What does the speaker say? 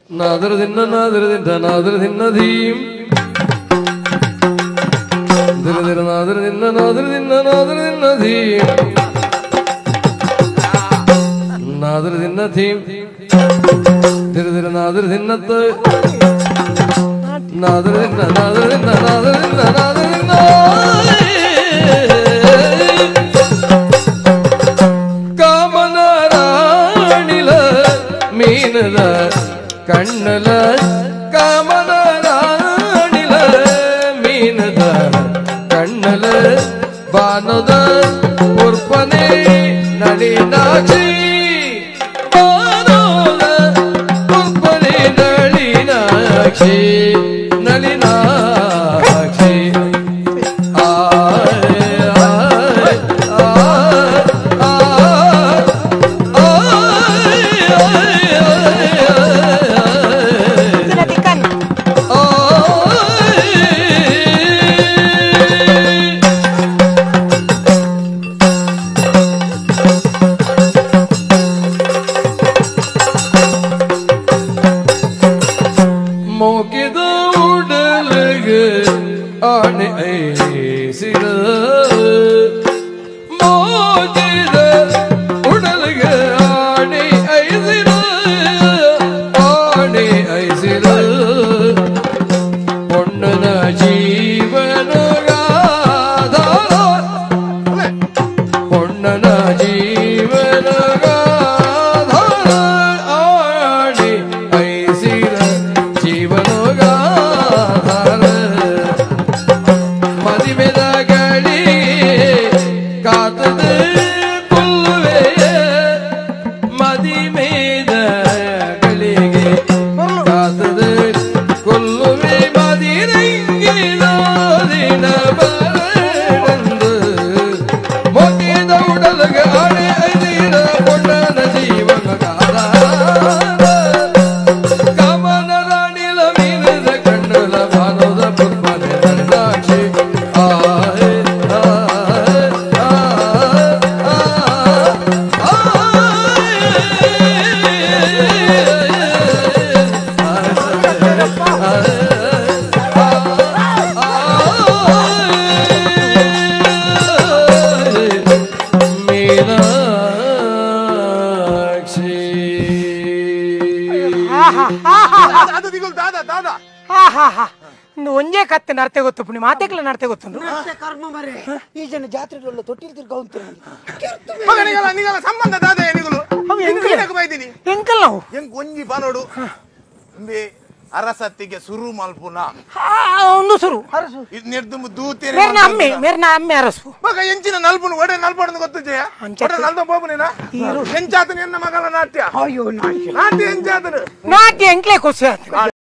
ನಾದರ ದಿನ್ನ ನಾದರ ದಿನ್ನ ನಾದರ ದಿನ್ನ ಧೀಂ ಧಿರ ಧಿರ ನಾದರ ದಿನ್ನ ನಾದರ ದಿನ್ನ ನಾದರ ದಿನ್ನ ಧೀಂ ನಾದರ ದಿನ್ನ ಧೀಂ ಧಿರ ಧಿರ ನಾದರ ದಿನ್ನತ್ತ ನಾದರ ದಿನ್ನ ನಾದರ ದಿನ್ನ ನಾದರ ದಿನ್ನ ನಾದರ ದಿನ್ನ ಕಾಮನ ರಾಣಿಲ ಮೀನದ ಕಣ್ಣಲ ಕಾಮನ ರಾಣಿಲ ಮೀನದ ಕಣ್ಣಲ ಬಾನದ ಪುರ್ಪನೆ ನಳಿನಾಕ್ಷಿ ಬಾನದ ಪುರ್ಪನೆ ನಳಿನಾಕ್ಷಿ ನಳಿನಾಕ್ಷಿ ನರ್ತೆ ಗೊತ್ತು ಪುಣಿ ಮಾತೆಗಳ ನರ್ತೆ ಗೊತ್ತು ಕರ್ಮ ಮರೆ ಈ ಜನ ಜಾತ್ರೆ ತೊಟ್ಟಿಲ್ ತಿರ್ಗ ನಿಗಲ ಸಂಬಂಧ ದಾದ ನಿಗಲು ಬೈದಿನಿ ಎಂಕಲ್ ನಾವು ಎಂಕ್ ಒಂಜಿ ಪನೋಡು ಅರಸತ್ತಿಗೆ ಸುರು ಮಲ್ಪುನ ಒಂದು ಸುರು ನಿರ್ದುಂಬು ದೂತೆ ಮೇರ್ನ ಅಮ್ಮೆ ಮೇರ್ನ ಅಮ್ಮೆ ಅರಸು ಮಗ ಎಂಚಿನ ನಲ್ಪುನು ಒಡೆ ನಲ್ಪಡದು ಗೊತ್ತು ಜಯ ಒಡೆ ನಲ್ದ ಪೋಪುನೇನಾ ಎಂಚಾತನ ಎನ್ನ ಮಗನ ನಾಟ್ಯ ಅಯ್ಯೋ ನಾಟ್ಯ ಎಂಚಾತನು ನಾಟ್ಯ ಎಂಕ್ಲೆ ಖುಷಿ ಆಯ್ತು.